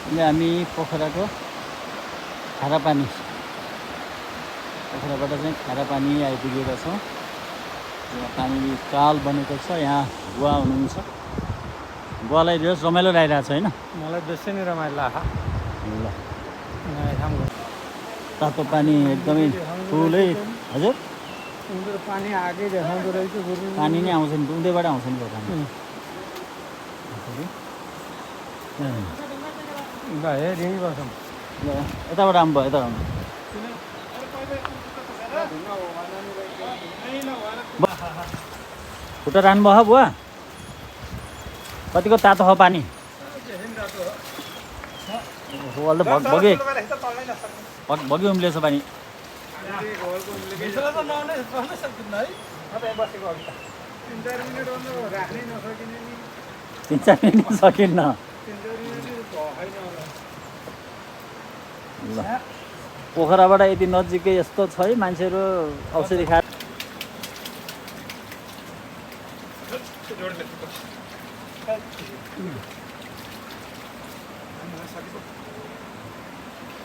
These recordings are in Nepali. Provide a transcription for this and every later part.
अहिले हामी पोखराको खारा पानी पोखराबाट चाहिँ खारा पानी आइपुगेका छौँ। यहाँ पानी काल बनेको छ। यहाँ बुवा हुनुहुन्छ। बुवालाई बेस रमाइलो लागिरहेको छ होइन? मलाई बेसी नै रमाइलो लाग्छ। ल तातो पानी एकदमै ठुलै। हजुर पानी आगै देखाउँदो रहेछ। पानी नै आउँछ नि, उँधैबाट आउँछ नि पानी। ल हेर यहीँ बसौँ। ल यताबाट आउनु भयो, यता आउनु। खुट्टा राख्नुभयो बुवा? कतिको तातो हो पानी? अहिले भगी उम्लिएछ पानी। 3-4 मिनट सकिन्न। ल पोखराबाट यति नजिकै यस्तो छ है, मान्छेहरू औषधि खाएर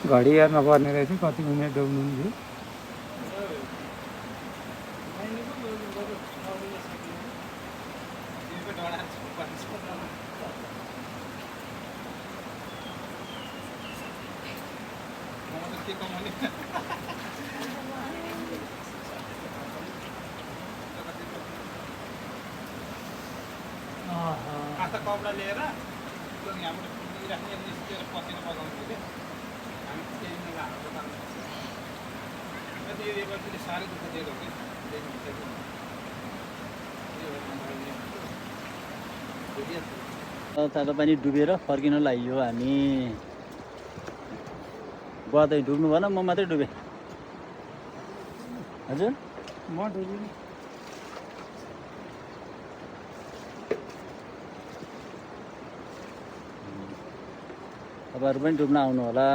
घडी हेर्न पर्ने रहेछ कति मिनट डुब्नु। कपडा लिएर यहाँबाट राख्ने निस्केर पसेर बगाउँथ्यो कि हामी त्यही लगाएर साह्रै दुःख दिएको कि तातो पानी डुबेर फर्किन लाग्यो हामी। बुवा त डुब्नु भएन, म मात्रै डुबेँ। हजुर म डुबिनँ। तपाईँहरू पनि डुब्न आउनु होला।